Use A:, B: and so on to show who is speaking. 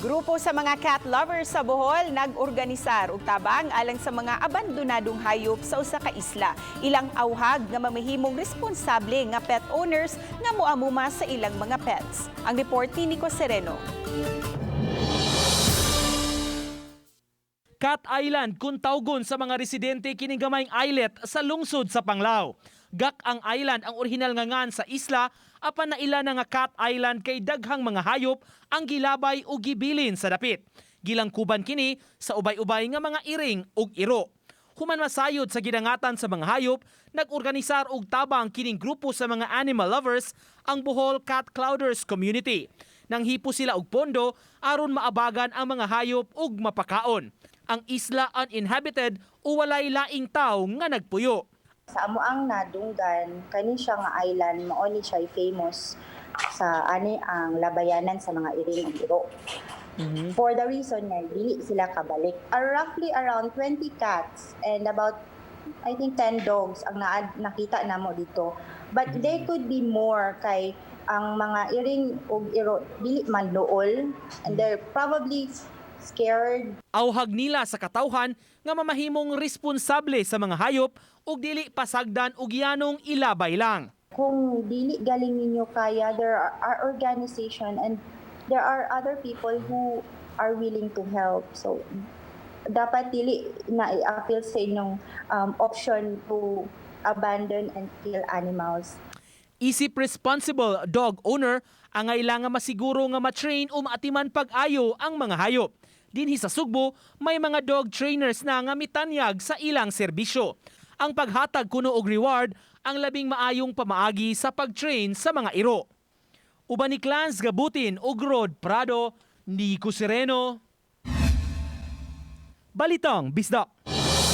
A: Grupo sa mga cat lovers sa Bohol nag-organisar og tabang alang sa mga abandonadong hayop sa usa ka isla. Ilang auhag nga mamahimong responsable nga pet owners nga moamuma sa ilang mga pets. Ang report ni Nico Sereno.
B: Cat Island kung tawgon sa mga residente kining gamayng islet sa lungsod sa Panglao. Gak ang island ang orihinal nga ngan sa isla, apan naila na nga Cat Island kay daghang mga hayop ang gilabay o gibilin sa dapit. Gilangkuban kini sa ubay-ubay nga mga iring ug iro. Human masayod sa gidangatan sa mga hayop, nag-organisar og tabang kining grupo sa mga animal lovers, ang Bohol Cat Clouders Community. Nanghipo sila og pondo aron maabagan ang mga hayop ug mapakaon. Ang isla uninhabited o walay laing tawo nga nagpuyo.
C: Sa amo ang nadunggan, kani siya nga island mao ni siya famous sa ani ang labayanan sa mga iring ug iro. For the reason nga dili sila kabalik. Are roughly around 20 cats and about, I think, 10 dogs ang nakita namo dito. But there could be more kay ang mga iring ug iro dili man duol and they're probably scared.
B: Auhag nila sa katawhan nga mamahimong responsable sa mga hayop ug dili pasagdan og yanong ilabay lang.
C: Kung dili galing ninyo kaya, there are organization and there are other people who are willing to help. So, dapat dili na i-appeal sa inyong option to abandon and kill animals.
B: Isip responsible dog owner, ang nga masiguro nga ma-train o maatiman pag-ayo ang mga hayop. Dinhi sa Sugbo, may mga dog trainers na nga mitanyag sa ilang serbisyo. Ang paghatag kuno og reward ang labing maayong pamaagi sa pag-train sa mga iro. Uban ni Clans Gabutin ug Rod Prado, Nico Sereno. Balitang Bisdak.